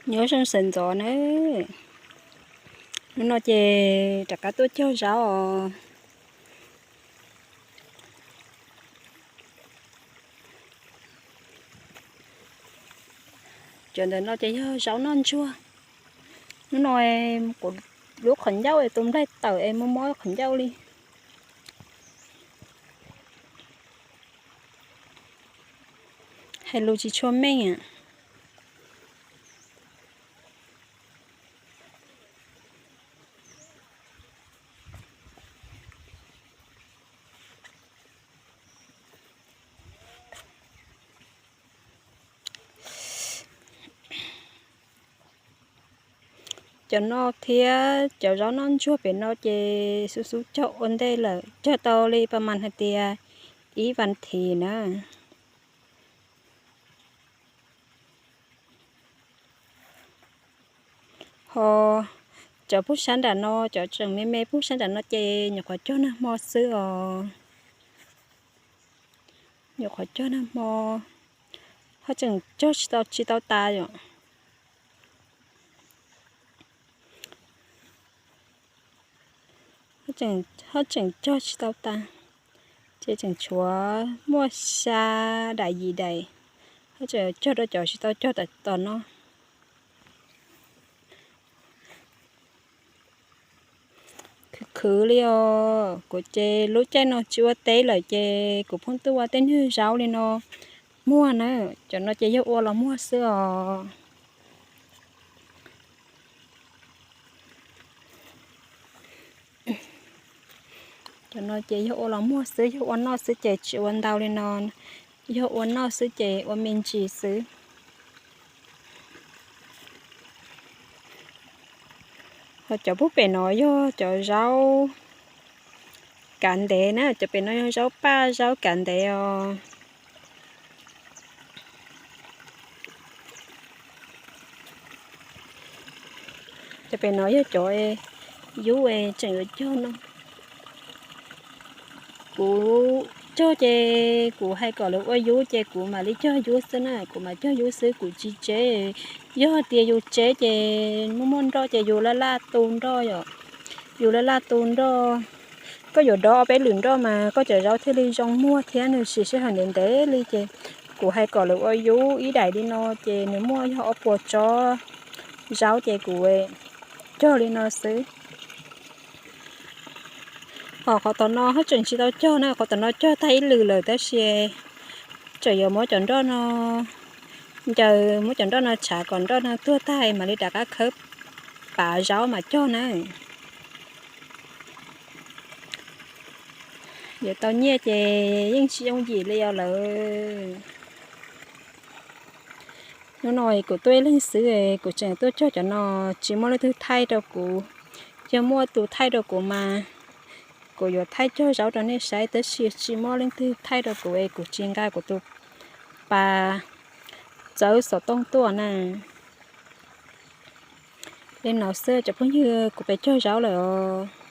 Nyob zoo sawv ntxov nawb. Hnub no ces rov qab tuaj cog zaub os. Cov ntawm no ces yog zaub noj ntsuag. Hnub no kuv lub qhov ncauj es tus nplaig tawm es mob mob qhov ncauj li. Hais lus tsis tshua meej. Cov no thiab cov zaub noj ntsuag pem no ces xub xub cog ua ntej lawm, cog tau li pas mas hais tias ib vas thiv na. Ho cov pug sab nram no, cov tseem me me pug sab nram no ces nyuam qhuav cog nag hmo xwb os. Nyuam qhuav cog nag hmo, ho tseem cog tsis tau, tsis tau tas yom. Ho tseem cog tsis tau tas, ces tseem tshuav muaj xya daim yim daim, ho tseem cog rau cov tsis tau cog tom no. Khwv khwv li os, kuv ces lub caij no tsis ua teb lawm ces kuv pheej tuaj ua tej nyuag zaub li no muag na, cov no ces yog ua los muag xwb os. Cov no ces yog ua los muag xwb, yog ua noj xwb ces tsis ua ntau li no, yog ua noj xwb ces ua me ntsis xwb. Ho cov pug pem no yog cov zaub kav ntev na, cov pem no yog zaub paj zaub kav ntev os. Cov pem no yog cov yub es tseem yuav cog no. Kuv cog ces kuv hais kom lawv ua yub ces kuv mam li cog yub xwb na, kuv mam cog yub xwb kuv tsis tseb. Yog tias yus tseb ces muaj muaj nroj ces yus laj laj tu nroj yom, yus laj laj tu nroj. Koj yuav dov ob peb lwm nroj mas koj cov zaub thiaj li zoo muag thiab nws siv sij hawm ntev ntev li ces kuv hais kom lawv ua yub ib daim li no ces nws muaj yog ob puas tsob zaub ces kuv cog li no xwb. Ho qhov tom no haj tseem tsis tau cog na, qhov tom no cog tag ib lwm lawm tab sis tseem yuav muab cov nroj no ncaws, muab cov nroj no tshav kom nroj no tuag tag mam li rov qab khawb pav zaub mam cog na. Yuav tau nyiaj ces yeej tsis yooj yim li os lawm. Hnub no kuv tuaj ib leeg xwb, kuv tseem tuaj cog cov no, tsis muaj leej twg thaij rau kuv. Yog muaj tus thaij rau kuv mas kuv yuav thaij cog zaub rau nej saib, tab sis tsis muaj leej twg thaij rau kuv es kuv tsis nqa kuv tus pas txawb xov tooj tuaj na. Li no xwb cov phooj ywg, kuv pem cog zaub lawm os.